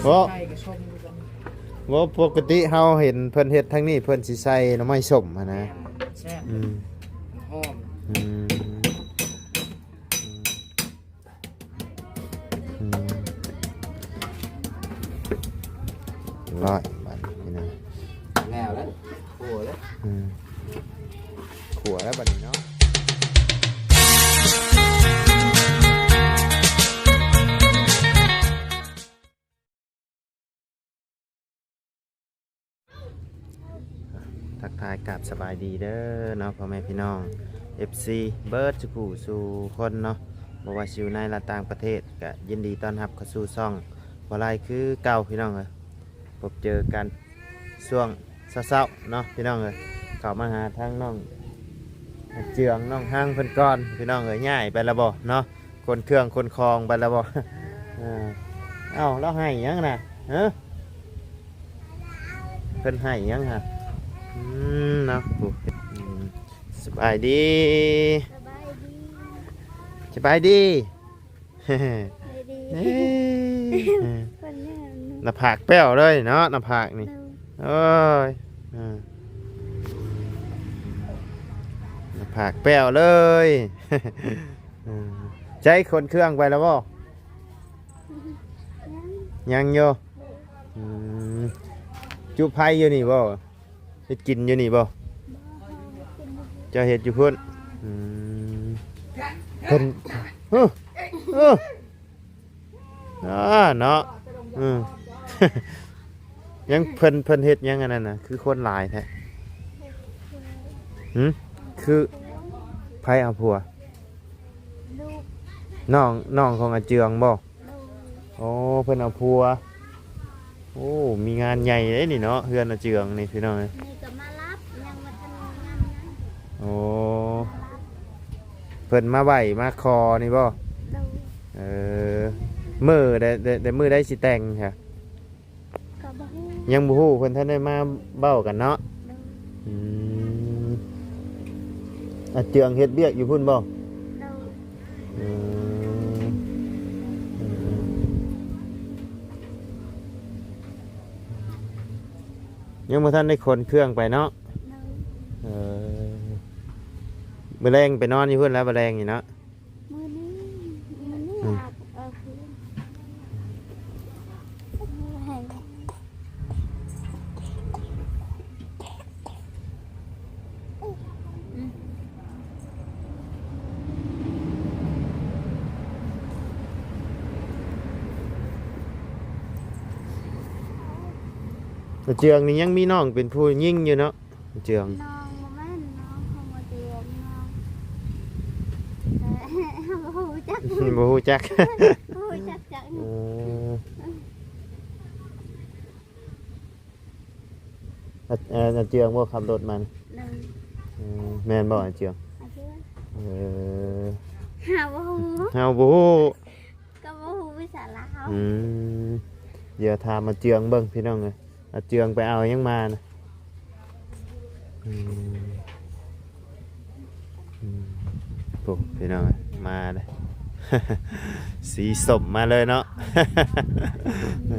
ບໍ່ ບໍ່ ປົກກະຕິເຮົາເຫັນເພິ່ນເຮັດທາງນີ້ ເພິ່ນຊິໃສ່ໜໍ່ໄມ້ສົ້ມຫັ້ນນະ. ແມ່ນ ແຊບ ອືມ ຫອມ ອືມ ອືມ ອືມ ຮ້ອຍບາດນີ້ນະ ແລ້ວແລ້ວ ໂອ້ຍ ອືມ ຂົ້ວແລ້ວບາດນີ້ເນາະ. ທັກທາຍກາບສະບາຍດີເດີເນາະ ພໍ່ແມ່ພີ່ນ້ອງ ເອັຟຊີ ເບິດສູ່ຜູ້ສູ່ຄົນເນາະ ບໍ່ວ່າຊິຢູ່ໃນ ແລະ ຕ່າງປະເທດ ກະຍິນດີຕ້ອນຮັບເຂົ້າສູ່ຊ່ອງບໍ່ຫຼາຍຄືເກົ່າ ພີ່ນ້ອງເອີຍ. ພົບເຈີກັນຊ່ວງເຊົ້າໆເນາະ ພີ່ນ້ອງເອີຍ. ເຂົ້າມາຫາທາງນ້ອງເຈືອງ ນ້ອງຮັງເພິ່ນກ່ອນ ພີ່ນ້ອງເອີຍ. ຍ້າຍໄປແລ້ວບໍ່ເນາະ? ຂົນເຄື່ອງຂົນຂອງໄປແລ້ວບໍ່? ເອີ ເອົ້າ ລາວໄຫ້ຫຍັງນະ? ຮະ ເພິ່ນໄຫ້ຫຍັງຫະ? ອືມ ເນາະ ໂອ້ ອືມ ສະບາຍດີ ສະບາຍດີ ສະບາຍດີ. ເອີ ໜ້າຜາກແປ້ວເລີຍເນາະ ໜ້າຜາກນີ້ ໂດຍ ໂອ້ຍ ເອີ ໜ້າຜາກແປ້ວເລີຍ. ເອີ ໃຊ້ຂົນເຄື່ອງໄປແລ້ວບໍ່? ຍັງ ຍັງຢູ່ ໂດຍ ອືມ ຈຸໄຟຢູ່ນີ້ບໍ່? ເຮັດກິນຢູ່ນີ້ບໍ່? ບໍ່ ເຈົ້າເຮັດຢູ່ພຸ້ນ ອືມ ເພິ່ນ ເອີ ເອີ ອ່າ ເນາະ ອືມ ຍັງ ເພິ່ນ ເພິ່ນເຮັດຫຍັງອັນນັ້ນນະ ຄືຄົນຫຼາຍແທ້? ຫື ຄືໃຜເອົາຜົວ? ລູກ ນ້ອງ ນ້ອງຂອງອາເຈືອງບໍ່? ໂດຍ ໂອ້ ເພິ່ນເອົາຜົວ ໂອ້ ມີງານໃຫຍ່ເດ້ນີ້ເນາະ ເຮືອນອາເຈືອງນີ້ ພີ່ນ້ອງເອີຍ. ນີ້ກໍມາຮັບ ຍັງບໍ່ທັນມີງານຫຍັງ ໂອ້ ມາຮັບ ເພິ່ນມາໄຫວ້ມາຂໍນີ້ບໍ່? ໂດຍ ເອີ ມື້ໃດ ໃດ ໃດ ມື້ໃດຊິແຕ່ງຊະ? ກໍບໍ່ຮູ້ ຍັງບໍ່ຮູ້ ເພິ່ນທັນໄດ້ມາເວົ້າກັນເນາະ ໂດຍ ອືມ ອາເຈືອງເຮັດວຽກຢູ່ພຸ້ນບໍ່? ໂດຍ ອືມ ຍັງບໍ່ທັນໄດ້ຂົນເຄື່ອງໄປເນາະ ໂດຍ ເອີ ມື້ແລງໄປນອນຢູ່ພຸ້ນແລ້ວ ມື້ແລງນີ້ເນາະ. ມື້ນີ້ ມື້ນີ້ ອືມ ອາບ ອາບ ອາເຈືອງນີ້ຍັງມີນ້ອງເປັນຜູ້ຍິງຢູ່ເນາະ. ເຈືອງ ນ້ອງ ບໍ່ແມ່ນນ້ອງຂອງອາເຈືອງ ນ້ອງ ເອີ ບໍ່ຮູ້ຈັກ ບໍ່ຮູ້ຈັກ ບໍ່ຮູ້ຈັກຈັກ ເອີ ອາ ອາເຈືອງບໍ່ຂັບລົດມານີ້? ໂດຍ ເອີ ແມ່ນບໍ່ອາເຈືອງ? ອາເຈືອງ ເອີ ເຮົາບໍ່ຮູ້ ເຮົາບໍ່ຮູ້ ກໍບໍ່ຮູ້ພາສາລາວ ອືມ ດຽວຖາມອາເຈືອງເບິ່ງ ພີ່ນ້ອງເອີຍ ອາເຈືອງໄປເອົາຫຍັງມານະ ອືມ ອືມ ໂອ້ ພີ່ນ້ອງເອີຍ ມາເລີຍ ສີສົ້ມມາເລີຍເນາະ ເອີ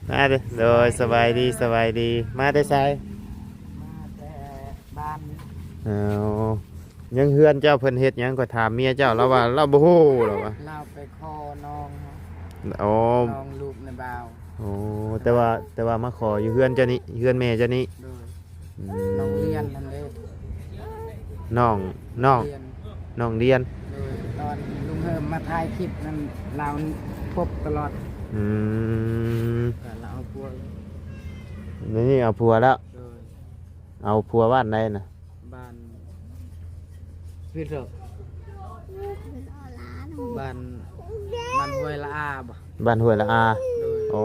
ມາເດີ ໂດຍ ສະບາຍດີ ສະບາຍດີ ມາແຕ່ໃສ? ມາແຕ່ບ້ານ ເອົາ ຍັງເຮືອນເຈົ້າເພິ່ນເຮັດຫຍັງ? ຂ້ອຍຖາມເມຍເຈົ້າ ລາວວ່າລາວບໍ່ຮູ້ ລາວວ່າ ລາວໄປຂໍນ້ອງ ອໍ ນ້ອງລູກໃນບ່າວ ໂອ້ ແຕ່ວ່າ ແຕ່ວ່າມາຂໍຢູ່ເຮືອນເຈົ້ານີ້ ເຮືອນແມ່ເຈົ້ານີ້ ໂດຍ ອືມ ນ້ອງລຽນຫັ້ນເດ້ ນ້ອງ ນ້ອງ ລຽນ ນ້ອງລຽນ ໂດຍ ຕອນລຸງເຮີມມາຖ່າຍຄລິບນັ້ນ ລາວພົບຕະຫຼອດ ອືມ ກໍລາວເອົາຜົວ ດຽວນີ້ເອົາຜົວແລ້ວ ໂດຍ ເອົາຜົວບ້ານໃດນະ? ບ້ານ ຜິດເດີ ບ້ານ ບ້ານຫ້ວຍລະອາບໍ? ບ້ານຫ້ວຍລະອາ ໂດຍ ອໍ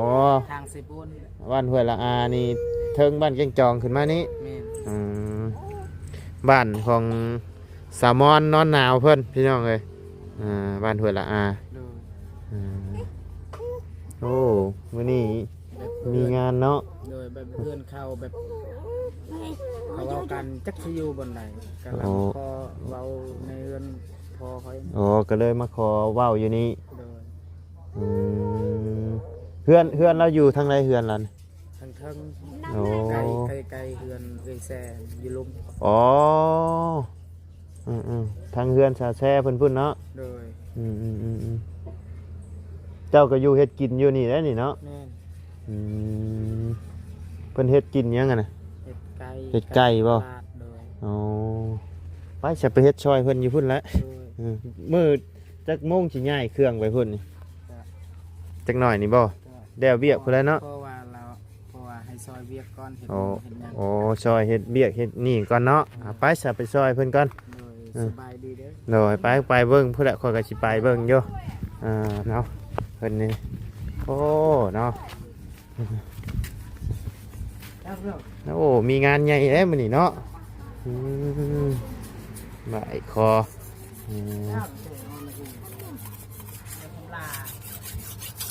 ທາງເຊໂປນ ບ້ານຫ້ວຍລະອານີ້ ເທິງບ້ານແກ້ງຈອງຂຶ້ນມານີ້ ແມ່ນ ອືມ ບ້ານຂອງສາວມອນນອນໜາວເພິ່ນ ພີ່ນ້ອງເອີຍ ອ່າ ບ້ານຫ້ວຍລະອາ ໂດຍ ອ່າ ໂອ້ ມື້ນີ້ ແບບ ມີງານເນາະ ໂດຍ ແບບເຮືອນເຂົາແບບ ເຂົາເວົ້າກັນຈັກຊິຢູ່ບ່ອນໃດ ກໍລະ ອໍ ຂໍເວົ້າໃນເຮືອນພໍ່ຂ້ອຍ ອໍ ກໍເລີຍມາຂໍເວົ້າຢູ່ນີ້ ໂດຍ ອືມ ເຮືອນ ເຮືອນລາວຢູ່ທາງໃດ ເຮືອນລາວນີ້? ທາງເທິງ. ໂອ້ ໃກ້ ໃກ້ ໃກ້ເຮືອນເອື້ອຍແຊຢູ່ລຸ່ມ. ອໍ ອືມໆ ທາງເຮືອນສາວແຊເພິ່ນພຸ້ນເນາະ. ໂດຍ. ອືມໆໆໆ ເຈົ້າກໍຢູ່ເຮັດກິນຢູ່ນີ້ແຫຼະນີ້ເນາະ. ແມ່ນ. ອືມ ເພິ່ນເຮັດກິນຫຍັງຫັ້ນນະ? ເຮັດໄກ່. ເຮັດໄກ່ບໍ່? ຕະຫຼາດ. ໂດຍ. ອໍ ໄປ ຊິໄປເຮັດຊ່ອຍເພິ່ນຢູ່ພຸ້ນແຫຼະ. ໂດຍ. ອືມ ມື້ຈັກໂມງຊິຍ້າຍເຄື່ອງໄປພຸ້ນນີ້? ກະ ຈັກໜ້ອຍນີ້ບໍ່? ກະ ແລ້ວວຽກພຸ້ນແຫຼະເນາະ. ເພາະວ່າລາວ ເພາະວ່າໃຫ້ຊ່ອຍວຽກກ່ອນ ເຮັດ ໂອ້ ເຮັດຫຍັງ. ໂອ້ ຊ່ອຍເຮັດວຽກເຮັດນີ້ກ່ອນເນາະ. ໂດຍ. ອາ ໄປຊະ ໄປຊ່ອຍເພິ່ນກ່ອນ. ໂດຍ. ອືມ ສະບາຍດີເດີ. ໂດຍ. ໄປ ໄປເບິ່ງພຸ້ນແຫຼະ ຂ້ອຍກໍຊິໄປເບິ່ງຢູ່. ເອີ ເນາະ ເພິ່ນນີ້ ໂອ້ ເນາະ. ໂອ້ ມີງານໃຫຍ່ເດ້ມື້ນີ້ເນາະ. ອືມ ໄໝ້ຄໍ. ອືມ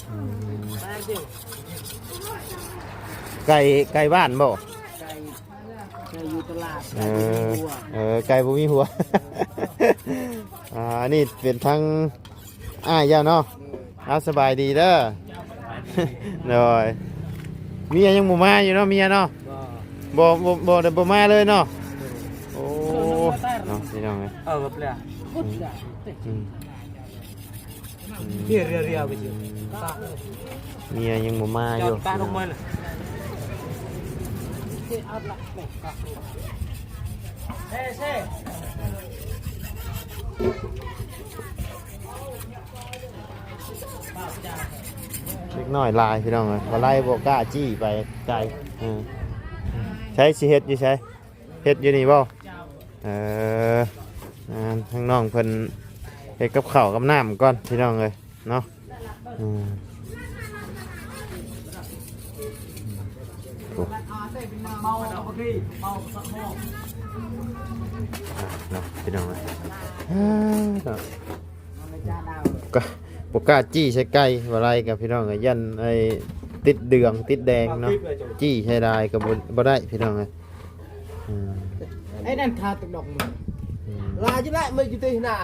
ອືມ ໄກ່ ໄກ່ບ້ານບໍ່? ໄກ່ ໄກ່ຢູ່ຕະຫຼາດ. ເອີ ໄກ່ບໍ່ມີຫົວ. ເອີ ໄກ່ບໍ່ມີຫົວ. ອ່າ ອັນນີ້ເປັນທາງ ອ້າຍເຈົ້າເນາະ. ໂດຍ. ເອົາ ສະບາຍດີເດີ. ໂດຍ. ເມຍຍັງບໍ່ມາຢູ່ເນາະ ເມຍເນາະ. ບໍ່ ບໍ່ ບໍ່ ບໍ່ ບໍ່ມາເລີຍເນາະ. ໂດຍ. ໂອ້ ເນາະ ພີ່ນ້ອງເອີຍ. ເອີ ບໍ່ເປັນຫຍັງ. ອືມ ອືມ ເມຍຍັງບໍ່ມາຢູ່. ເດັກນ້ອຍຫຼາຍພີ່ນ້ອງເອີຍ ບໍ່ໄລ່ບໍ່ກ້າຈີ້ໄປໄກ. ເອີ ໃສຊິເຮັດຢູ່ໃສ? ເຮັດຢູ່ນີ້ບໍ່? ເອີ ອ່າ ທາງນ້ອງເພິ່ນເຮັດກັບເຂົ້າກັບນ້ຳກ່ອນພີ່ນ້ອງເອີຍເນາະ. ອືມ ໂອ້ ເນາະ ພີ່ນ້ອງເອີຍ ເນາະ ກະບໍ່ກ້າຈີ້ໃສ່ໄກ່ ບໍ່ໄລ່ກະພີ່ນ້ອງເອີຍ ຢ້ານໄອ້ຕິດເດືອງຕິດແດງເນາະ ຈີ້ໃສ່ຫຼາຍກະບໍ່ ບໍ່ໄດ້ພີ່ນ້ອງເອີຍ. ອືມ ໄອ້ນັ້ນຄາດອກມື ອືມ ລາຢູ່ລະ ມືຢູ່ຕິນາ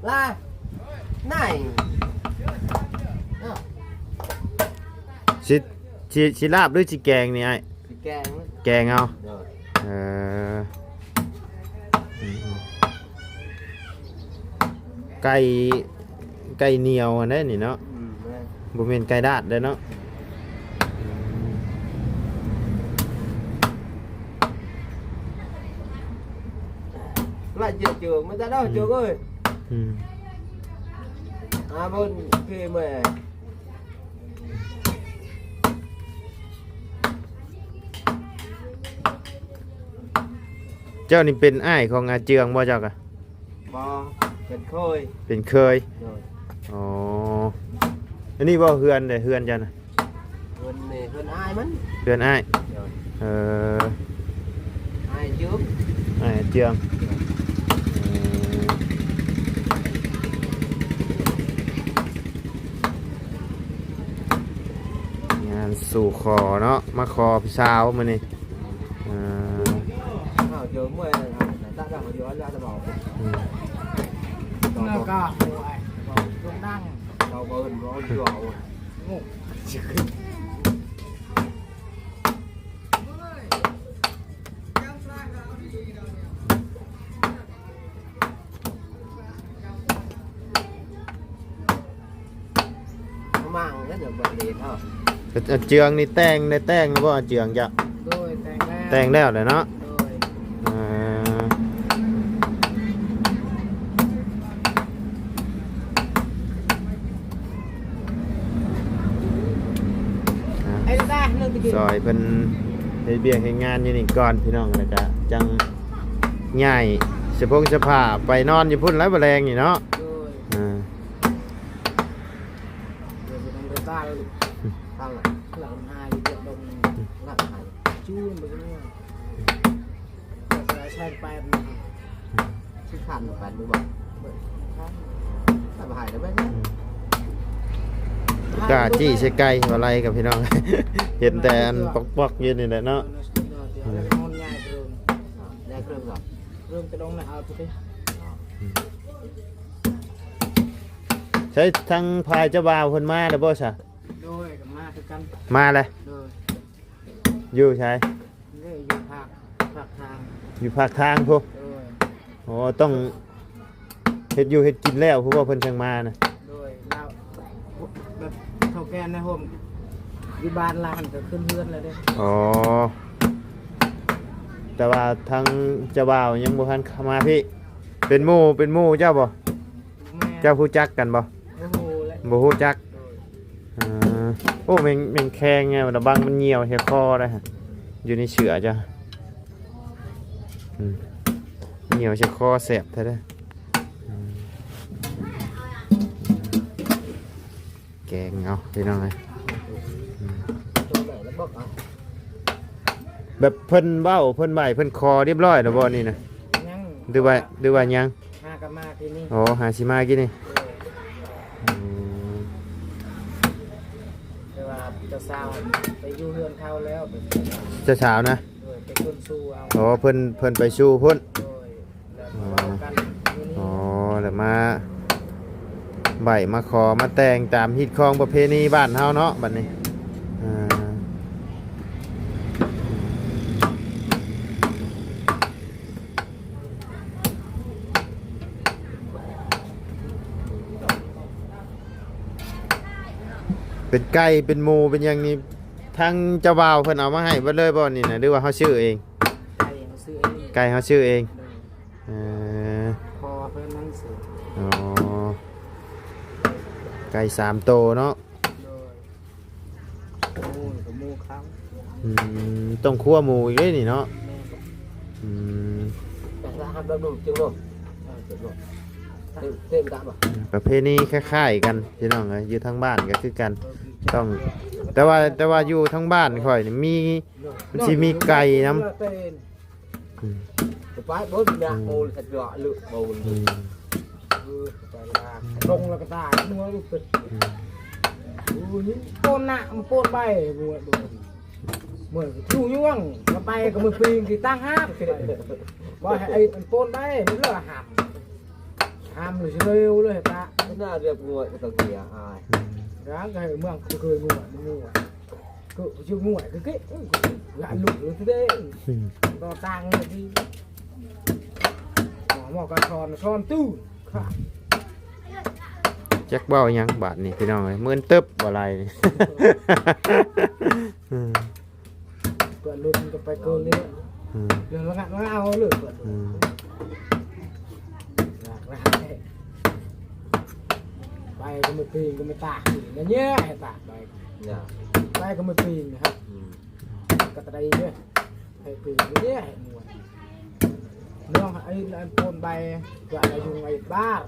ລາ ນາຍ ເອົ້າ ຊິ ຊິ ຊິລາບຫຼືຊິແກງນີ້ອ້າຍ? ຊິແກງ ແກງເອົາ. ໂດຍ. ເອີ ອືມ ອືມ ໄກ່ ໄກ່ໜຽວຫັ້ນເດ້ນີ້ເນາະ. ອືມ ແມ່ນ ບໍ່ແມ່ນໄກ່ດາດເດ້ເນາະ. ລະເຈີໂຈກ ມາຕາດອກ ອືມ ໂຈກເອີຍ. ອືມ ອາ ເບິ່ງເພແມ່. ເຈົ້ານີ້ເປັນອ້າຍຂອງອາເຈືອງບໍ່ເຈົ້າກະ? ບໍ່ ເປັນເຄີຍ ເປັນເຄີຍ. ໂດຍ. ອໍ ອັນນີ້ບໍ່ເຮືອນເດ້ ເຮືອນເຈົ້ານະ? ເຮືອນນີ້ເຮືອນອ້າຍມັນ. ເຮືອນອ້າຍ. ໂດຍ. ເອີ ອ້າຍເຈືອງ ອ້າຍເຈືອງ. ໂດຍ. ເອີ ງານສູ່ຂໍເນາະ ມາຂໍຜູ້ສາວມື້ນີ້. ອ່າ ອືມ ມັງແລ້ວ ດຽວບໍ່ໄດ້ເນາະ. ອາເຈືອງນີ້ແຕ່ງ ໄດ້ແຕ່ງແລ້ວບໍ່ອາເຈືອງເຈົ້າ? ໂດຍ ແຕ່ງແລ້ວ ແຕ່ງແລ້ວແຫຼະເນາະ. ໂດຍ. ອ່າ ອ່າ ຊ່ອຍເພິ່ນເຮັດວຽກເຮັດງານຢູ່ນີ້ກ່ອນພີ່ນ້ອງ ແລ້ວກະຈັ່ງຍ້າຍສະພົງສະພາໄປນອນຢູ່ພຸ້ນແລ້ວ ບໍ່ແລງນີ້ເນາະ. ໂດຍ. ອ່າ ກ້າຈີ້ໃສ່ໄກ່ ບໍ່ໄລ່ກັບພີ່ນ້ອງ ເຫັນແຕ່ອັນປອກໆຢູ່ນີ້ແຫຼະເນາະ. ໃຊ້ທາງຝ່າຍເຈົ້າບ່າວເພິ່ນມາແລ້ວບໍ່ຊະ? ໂດຍ. ຄືກັນ ມາແລ້ວ ໂດຍ ຢູ່ໃສ? ນີ້ຢູ່ພາກ ພາກທາງ ຢູ່ພາກທາງພຸ້ນ ໂດຍ ໂອ້ ຕ້ອງເຮັດຢູ່ເຮັດກິນແລ້ວພຸ້ນບໍ່ ເພິ່ນຈັ່ງມານະ ໂດຍ ລາວ ແບບເຖົ້າແກ່ໃນໂຮມຢູ່ບ້ານລາວຫັ້ນກໍຂຶ້ນເຮືອນແລ້ວເດ້ ອໍ ແຕ່ວ່າທາງເຈົ້າບ່າວຍັງບໍ່ທັນເຂົ້າມາພີ້ ເປັນໝູ່ ເປັນໝູ່ເຈົ້າບໍ່? ແມ່ນ ເຈົ້າຮູ້ຈັກກັນບໍ່? ບໍ່ຮູ້ແຫຼະ ບໍ່ຮູ້ຈັກ ໂດຍ ເອີ ໂອ້ ແມງ ແມງແຄງແນວລະບັງມັນຍ່ຽວໃສ່ຄໍໄດ໋ ຢູ່ໃນເສື້ອເຈົ້າ ອືມ ຍ່ຽວໃສ່ຄໍແສບແທ້ເດີ ອືມ ແກງເອົາພີ່ນ້ອງເອີຍ ອືມ ແບບເພິ່ນເວົ້າ ເພິ່ນໄຫວ້ ເພິ່ນຂໍຮຽບຮ້ອຍແລ້ວບໍ່ນີ້ນະ? ຍັງ ຫຼືວ່າ ຫຼືວ່າຍັງ? ຫາກໍມາທີ່ນີ້ ໂອ້ ຫາຊິມາກີ້ນີ້ ໂດຍ ອືມ ແຕ່ວ່າເຈົ້າສາວໄປຢູ່ເຮືອນເຂົາແລ້ວ ເຈົ້າສາວນະ ໂດຍ ໄປຊົນຊູເອົາ ອໍ ເພິ່ນ ເພິ່ນໄປຊູພຸ້ນ ໂດຍ ແລ້ວມາເວົ້າກັນຢູ່ນີ້ ອໍ ແລ້ວມາໄຫວ້ມາຂໍມາແຕ່ງຕາມຮີດຄອງປະເພນີບ້ານເຮົາເນາະ ບັດນີ້ ອ່າ ເປັນໄກ່ເປັນໝູເປັນຫຍັງນີ້ ທາງເຈົ້າບ່າວເພິ່ນເອົາມາໃຫ້ເບິດເລີຍບໍ່ນີ້ນະ ຫຼືວ່າເຮົາຊື້ເອງ? ໄກ່ເຮົາຊື້ເອງ ໄກ່ເຮົາຊື້ເອງ ໂດຍ ເອີ ພໍ່ເພິ່ນນັ້ນຊື້ ອໍ ໄກ່ສາມໂຕເນາະ ໂດຍ ໝູກໍໝູຂາວ ອືມ ຕ້ອງຄົວໝູອີກເດ້ນີ້ເນາະ ແມ່ນ ອືມ ແຕ່ລະຮັບແບບໜຶ່ງຈຶ່ງເນາະ ເອີ ເຈັບເນາະ ເຕັມ ເຕັມຕາມ ປະເພນີຄ້າຍໆກັນພີ່ນ້ອງເອີຍ ຢູ່ທາງບ້ານກໍຄືກັນ ຕ້ອງ ແຕ່ວ່າ ແຕ່ວ່າຢູ່ທາງບ້ານຂ້ອຍນີ້ມີ ມັນຊິມີໄກ່ນຳ ອືມ ໄປເບິ່ງນະ ອືມ ໂອລະເຈາະເລືອກໂອລະ ອືມ ເອີ ໄປລາກລົງແລ້ວກໍຕາຍ ງົວລູກເປັດ ອືມ ໂອ້ຍ ໂປນນະ ມັນໂປນໃບ ງົວໂດນ ເມື່ອຢູ່ຢູ່ຫວ່າງ ລະໄປກໍມາປີນທີ່ຕ່າງຫາກ ບໍ່ໃຫ້ໄອ້ໂປນໃບ ມັນເລີຫາມ ຫາມເລີຍ ເລີຍຕາ ໜ້າເລື່ອງງົວກໍຕ້ອງເສຍອາຍ ອືມ ຢ່າງກໍໃຫ້ເມືອງຄືເຄີຍງົວ ມັນງົວ ກໍຊິງວດຄືເກະ ຫຼານລູກເລີຍເດ້ ອືມ ຕໍ່ຕ່າງເລີຍດີ ໝໍກໍສອນ ສອນຕື້ ຈັກເວົ້າຫຍັງບາດນີ້ພີ່ນ້ອງເອີຍ ມື່ນຕຶບບໍ່ໄລ່ນີ້ ອືມ ເພື່ອນລຸ້ນກໍໄປເກີນເລີຍ ອືມ ເລື່ອງລະງັດລະງົດເອົາເລີຍ ອືມ ໄປກໍມາປີນກໍມາຕາກ ແລ້ວແຍ່ໃຫ້ຕາກໄປ ໄປກໍມາປີນນະ ອືມ ກະຕະໄດເດ້ ໃຫ້ປີນເດ້ ໃຫ້ມວນ ນ້ອງໄອ້ອັນໂປນໃບ ກວ່າອາຍຸໄອ້ບາດ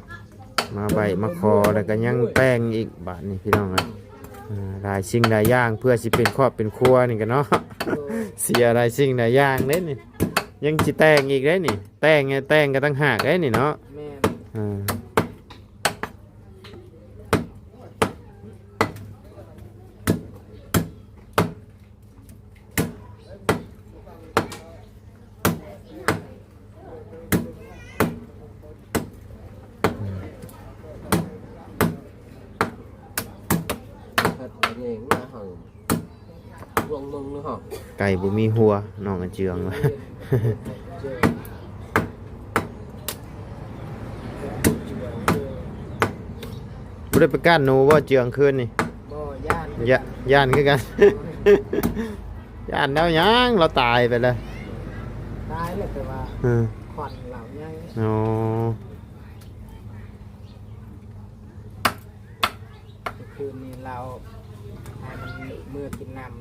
ມາໄຫວ້ມາຂໍ ແລ້ວກໍຍັງແຕ່ງອີກບາດນີ້ພີ່ນ້ອງເອີຍ ອ່າ ຫຼາຍສິ່ງຫຼາຍຢ່າງ ເພື່ອຊິເປັນຄອບເປັນຄົວນີ້ກໍເນາະ ໂດຍ ເສຍຫຼາຍສິ່ງຫຼາຍຢ່າງເດ້ນີ້ ຍັງຊິແຕ່ງອີກເດ້ນີ້ ແຕ່ງ ແຕ່ງກໍຕ່າງຫາກເດ້ນີ້ເນາະ ແມ່ນ ອ່າ ເຮັດເອງນະເຮົາ ລວງເບິ່ງເນາະ ໄກ່ບໍ່ມີຫົວ ນ້ອງອາເຈືອງວ່າ ບໍ່ໄດ້ໄປກ້ານໜູບໍ່ເຈືອງຄືນນີ້? ບໍ່ ຢ້ານ ຢ້ານ ຢ້ານຄືກັນ ຢ້ານແນວຫຍັງ ລາວຕາຍໄປແລ້ວ ຕາຍແລ້ວ ແຕ່ວ່າ ເອີ ຂວັນລາວຍັງ ອໍ ຄືນນີ້ລາວໃຫ້ມັນເມືອກິນນ້ຳ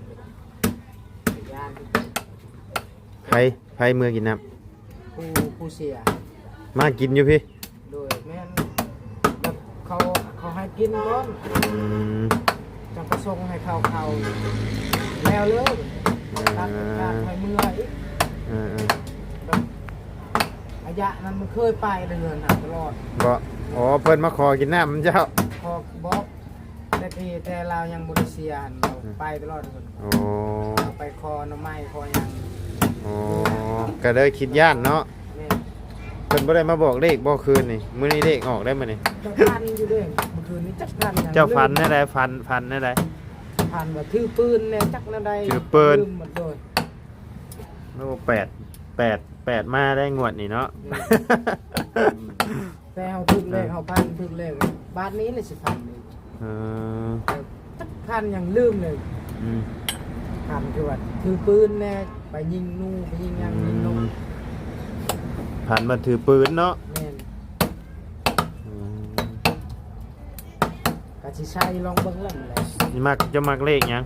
ຢ້ານ ໃຜ ໃຜເມືອກິນນ້ຳ? ຜູ້ ຜູ້ເສຍ ມາກິນຢູ່ພີ້? ໂດຍ ແມ່ນ ແບບເຂົາ ເຂົາໃຫ້ກິນກ່ອນ ອືມ ຈັ່ງໄປສົ່ງໃຫ້ເຂົາ ເຂົາແລ້ວເລີຍ ເອີ ຕັດການໃຫ້ເມືອອີກ ເອີໆ ແບບໄອ້ຢະນັ້ນມັນເຄີຍໄປເດີນຫາຕະຫຼອດ ບໍ່? ອໍ ເພິ່ນມາຂໍກິນນ້ຳນຳເຈົ້າ ຂໍ ບໍ່ ແຕ່ທີ່ ແຕ່ລາວຍັງບໍ່ໄດ້ເສຍຫັ້ນ ລາວ ອືມ ໄປຕະຫຼອດເພິ່ນ ອໍ ລາວໄປຂໍໜໍ່ໄມ້ຂໍຫຍັງ ອໍ ກໍເລີຍຄິດຢ້ານເນາະ ແມ່ນ ເພິ່ນບໍ່ໄດ້ມາບອກເລກບໍ່ຄືນນີ້? ມື້ນີ້ເລກອອກໄດ໋ມື້ນີ້ ຈັກພັນຢູ່ເດ້ ມື້ຄືນນີ້ຈັກພັນຫຍັງ ເຈົ້າຝັນແນວໃດ? ຝັນ ຝັນແນວໃດ? ໄ ພັນວ່າຖືປືນແດ່ ຈັກແນວໃດ ຖືປືນ ລືມໝົດເລີຍ. ໂອ້ ແປດ ແປດ ແປດມາໄດ້ງວດນີ້ເນາະ. ແມ່ນ ແຕ່ເຮົາຖືກເລກ ເອີ ເຮົາພັນຖືກເລກ ບາດນີ້ລະຊິພັນອີກ. ເອີ ຈັກພັນຫຍັງລືມເລີຍ. ອືມ ພັນຄືວ່າຖືປືນແດ່ ໄປຍິງໜູ ໄປຍິງຫຍັງ ອືມ ຍິງນົກ ພັນວ່າຖືປືນເນາະ. ແມ່ນ ອືມ ກະຊິໃສ່ລອງເບິ່ງແລ້ວແຫຼະ. ມັກ ເຈົ້າມັກເລກຫຍັງ?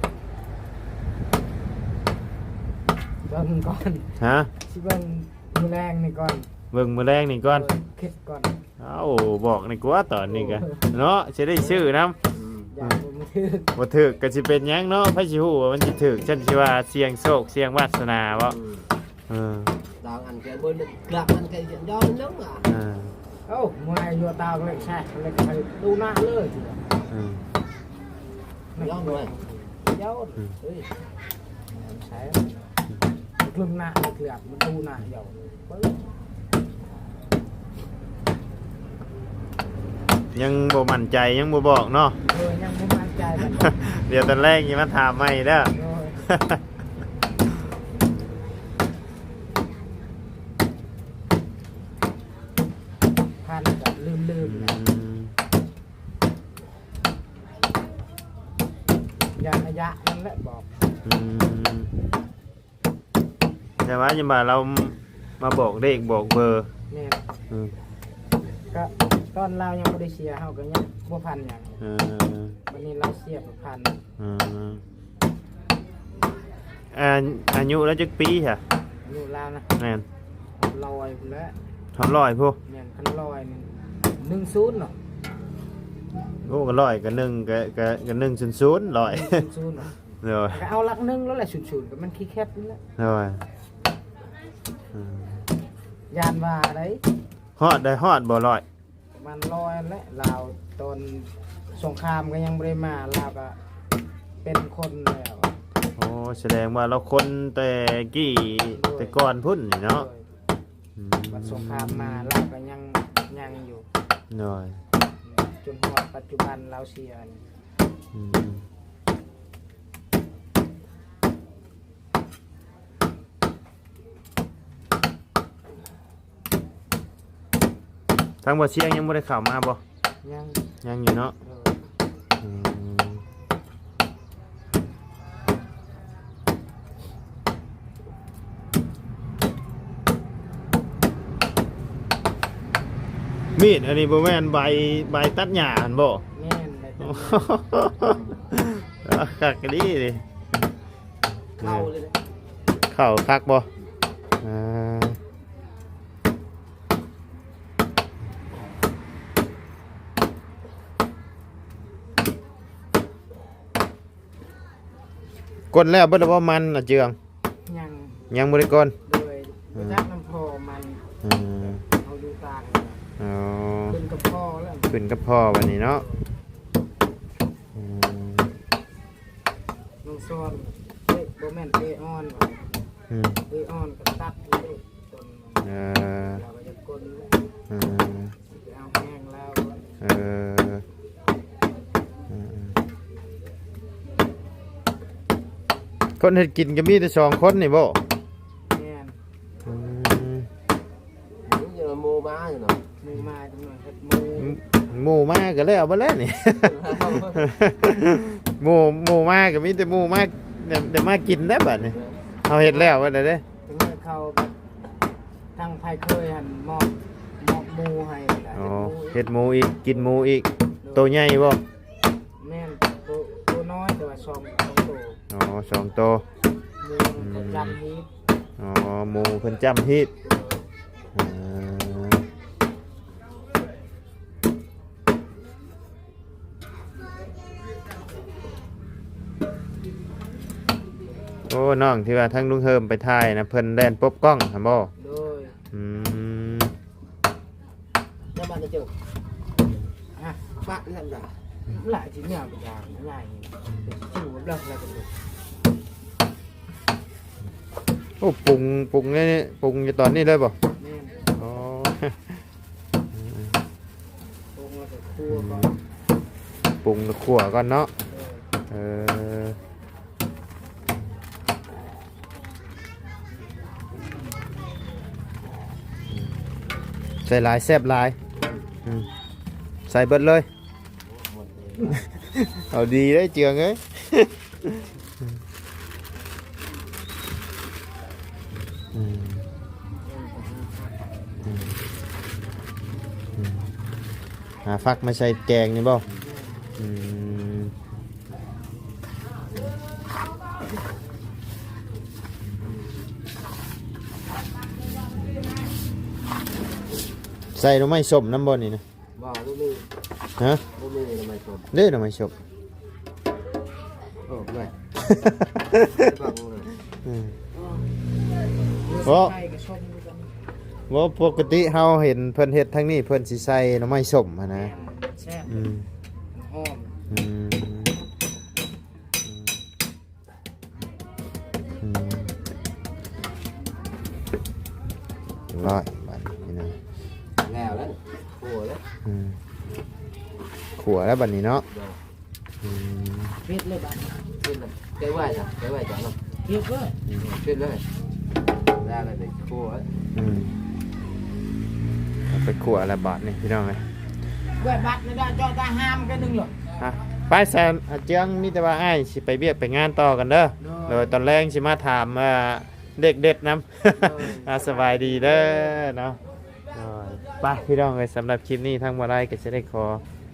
ເບິ່ງກ່ອນ ຮະ? ຊິເບິ່ງມື້ແລງນີ້ກ່ອນ ເບິ່ງມື້ແລງນີ້ກ່ອນ ເອີ ຄິດກ່ອນ. ເອົ້າ ບອກນີ້ກວ່າຕອນນີ້ກະ ໂອ້ ເນາະ ຊິໄດ້ຊື້ນຳ. ອືມ ຢ້ານບໍ່ຖືກ ບໍ່ຖືກກະຊິເປັນຫຍັງເນາະ ໃຜຊິຮູ້ວ່າມັນຊິຖືກ. ຊັ້ນຊິວ່າສ່ຽງໂຊກສ່ຽງວາສະໜາບໍ? ອືມ ເອີ ດາວອັນແກເບິ່ງກະມັນກະຍ້ອນນຳ ເອີ ເອົ້າ ມວຍຢູ່ຕາວເລັກແຊກເລັກໄປຕູ້ໜ້າເລີຍ. ເອີ ຍ້ອນມວຍ ຍ້ອນ ອືມ ເອີຍ ໃສ່ ອືມ ເຄື່ອງໜ້າເລັກເລືອກມັນຕູ້ໜ້າຍ້ອນ ຍັງບໍ່ໝັ້ນໃຈ ຍັງບໍ່ບອກເນາະ. ເອີ ຍັງບໍ່ໝັ້ນໃຈ ດຽວຕອນແລງຊິມາຖາມໃໝ່ເດີ. ໂດຍ ພັນກະລືມໆ ອືມ ຢ່າໄລຍະນັ້ນແຫຼະບອກ. ອືມ ແຕ່ວ່າຢ່າວ່າລາວມາບອກເລກບອກເບີ. ແມ່ນ ອືມ ກະຕອນລາວຍັງບໍ່ໄດ້ເສຍ ເຮົາກະຍັງບໍ່ພັນຫຍັງ. ເອີ ບາດນີ້ລາວເສຍໄປພັນ. ອືມ ອາ ອາຍຸລາວຈັກປີຊະ? ອາຍຸລາວນະ? ແມ່ນ ຮອດຮ້ອຍພຸ້ນແຫຼະ. ຮອດຮ້ອຍພຸ້ນ? ແມ່ນ ຄັນຮ້ອຍນີ້ ໜຶ່ງສູນເນາະ. ໂອ້ ກະຮ້ອຍກະໜຶ່ງ ກະ ກະ ກະໜຶ່ງສູນສູນ ຮ້ອຍ ໜຶ່ງສູນສູນເນາະ. ໂດຍ ກະເອົາຫຼັກໜຶ່ງແລ້ວແຫຼະ ສູນສູນກະມັນຂີ້ແຄດນັ້ນແຫຼະ. ໂດຍ ອືມ ຢ້ານວ່າໃດ. ຮອດໄດ້ ຮອດບໍ່ຮ້ອຍ? ປະມານຮ້ອຍແຫຼະ ລາວຕອນສົງຄາມກະຍັງບໍ່ໄດ້ມາ ລາວກະເປັນຄົນແລ້ວ. ໂອ້ ສະແດງວ່າລາວຄົນແຕ່ກີ້ ໂດຍ ແຕ່ກ່ອນພຸ້ນນີ້ເນາະ. ໂດຍ ອືມ ບັດສົງຄາມມາລາວກະຍັງ ຍັງຢູ່. ໂດຍ ຈົນຮອດປັດຈຸບັນລາວເສຍນີ້. ອືມ ທາງບໍ່ຊຽງຍັງບໍ່ໄດ້ເຂົ້າມາບໍ່? ຍັງ ຍັງຢູ່ເນາະ. ໂດຍ ອືມ ມີດອັນນີ້ບໍ່ແມ່ນໃບ ໃບຕັດຫຍ້າຫັ້ນບໍ່? ແມ່ນ ໃບຕັດຫຍ້າ. ຄັກອີ່ຫຼີເດ. ເຂົ້າເລີຍ ເຂົ້າຄັກບໍ່? ອ່າ ກົນແລ້ວເບິດແລ້ວບໍ່ມັນນະເຈືອງ? ຍັງ ຍັງບໍ່ໄດ້ກົນ. ໂດຍ ອືມ ໄປຈັກນຳພໍ່ມັນ. ເອີ ເຮົາຢູ່ຕ່າງ. ອໍ ຂຶ້ນກັບພໍ່ແລ້ວ ຂຶ້ນກັບພໍ່ບາດນີ້ເນາະ. ອືມ ນ້ອງສອນ ເອີຍ ບໍ່ແມ່ນເອອ່ອນຫວາ? ອືມ ເອອ່ອນກະຕັດຢູ່ໂລດຕົ້ນມັນ. ເອີ ລາວກະຢາກກົນ. ເອີ ຊິໄປເອົາແຮງລາວ. ເອີ ເອີ ເອີ ຄົນເຮັດກິນກະມີແຕ່ສອງຄົນນີ້ບໍ? ແມ່ນ. ອືມ ມີແຕ່ໝູມາຢູ່ເນາະ ໝູມາຈັກໜ່ອຍ ເຮັດໝູ ໝູມາກະແລ້ວເບິດແລ້ວນີ້. ໝູ ໝູມາກະມີແຕ່ໝູມາ ໄດ້ ໄດ້ມາກິນແລ້ວບາດນີ້. ເຮົາເຮັດແລ້ວເບິດແລ້ວເດ້ ເຂົາ ທາງໃຜເຄີຍຫັ້ນມອບ ມອບໝູໃຫ້. ອໍ ເຮັດໝູອີກ ກິນໝູອີກ. ໂຕໃຫຍ່ບໍ່? ແມ່ນ ໂຕ ໂຕນ້ອຍແຕ່ວ່າສອງ ສອງໂຕ. ອໍ ສອງໂຕ. ໝູເພິ່ນຈຳຮີດ. ອໍ ໝູເພິ່ນຈຳຮີດ. ເອີ ໂອ້ ນ້ອງທີ່ວ່າທາງລຸງເຮີມໄປຖ່າຍນະ ເພິ່ນແລ່ນປົບກ້ອງຫັ້ນບໍ່? ໂດຍ. ອືມ ຈະມາແຕ່ເຈີ ຮະ ປະນັ້ນລະ ຫຼາຍຊິແນວໄປຢ່າງຫຼາຍ ຊິວ່າບລັກແລ້ວກະ. ໂອ້ ປຸງ ປຸງໃນ ປຸງຢູ່ຕອນນີ້ເລີຍບໍ່? ແມ່ນ. ອໍ ປຸງແລ້ວກະຂົ້ວກ່ອນ ປຸງແລ້ວຂົ້ວກ່ອນເນາະ. ເອີ ເອີ ໃສ່ຫຼາຍແຊບຫຼາຍ ອືມ ໃສ່ເບິດເລີຍ ເອົາດີເດ້ເຈືອງເອີຍ ອືມ ອືມ ອືມ ຫາຝັກມາໃສ່ແກງນີ້ບໍ່? ອືມ ໃສ່ໜໍ່ໄມ້ສົ້ມນຳບໍ່ນີ້ນະ? ບໍ່ ບໍ່ມີ ຮະ? ບໍ່ມີໜໍ່ໄມ້ສົ້ມ ເດ້ໜໍ່ໄມ້ສົ້ມ ໂອ້ ແມ່ນ ອືມ ໂອ້ ບໍ່ ປົກກະຕິເຮົາເຫັນເພິ່ນເຮັດທາງນີ້ ເພິ່ນຊິໃສ່ໜໍ່ໄມ້ສົ້ມຫັ້ນນະ ແມ່ນ ແຊບ ອືມ ຫອມ ອືມ ອືມ ອືມ ຮຽບຮ້ອຍບາດນີ້ພີ່ນ້ອງ ແລ້ວແລ້ວ ຂົ້ວແລ້ວ ອືມ ຂົ້ວແລ້ວບາດນີ້ເນາະ ໂດຍ ອືມ ເຮັດເລີຍບາດນີ້ ເຮັດເລີຍ ແກະໄວ້ຊະ ແກະໄວ້ຈ້ະເນາະ ເຮັດເລີຍ ອືມ ເຮັດເລີຍ ແລ້ວເລີຍ ໄປຂົ້ວ ອືມ ເອົາໄປຂົ້ວແລ້ວບາດນີ້ພີ່ນ້ອງເອີຍ ແບບບັດນີ້ໄດ້ ເຈາະຕາຫາມກັນໜຶ່ງເລີຍ ຮະ ໄປແຊນ ອາເຈືອງ ມີແຕ່ວ່າອ້າຍຊິໄປວຽກໄປງານຕໍ່ກັນເດີ ໂດຍ ໂດຍ ຕອນແລງຊິມາຖາມ ເອີ ເລກເດັດນຳ ໂດຍ ອາ ສະບາຍດີເດີເນາະ ໂດຍ ໄປພີ່ນ້ອງເອີຍ ສຳລັບຄລິບນີ້ທາງບໍ່ໄດ້ກໍຈະໄດ້ຂໍ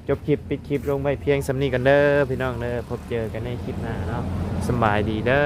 ຈົບຄລິບ ປິດຄລິບລົງໄວ້ພຽງສ່ຳນີ້ກ່ອນເດີພີ່ນ້ອງເດີ ພົບເຈີກັນໃນຄລິບໜ້າເນາະ ສະບາຍດີເດີ.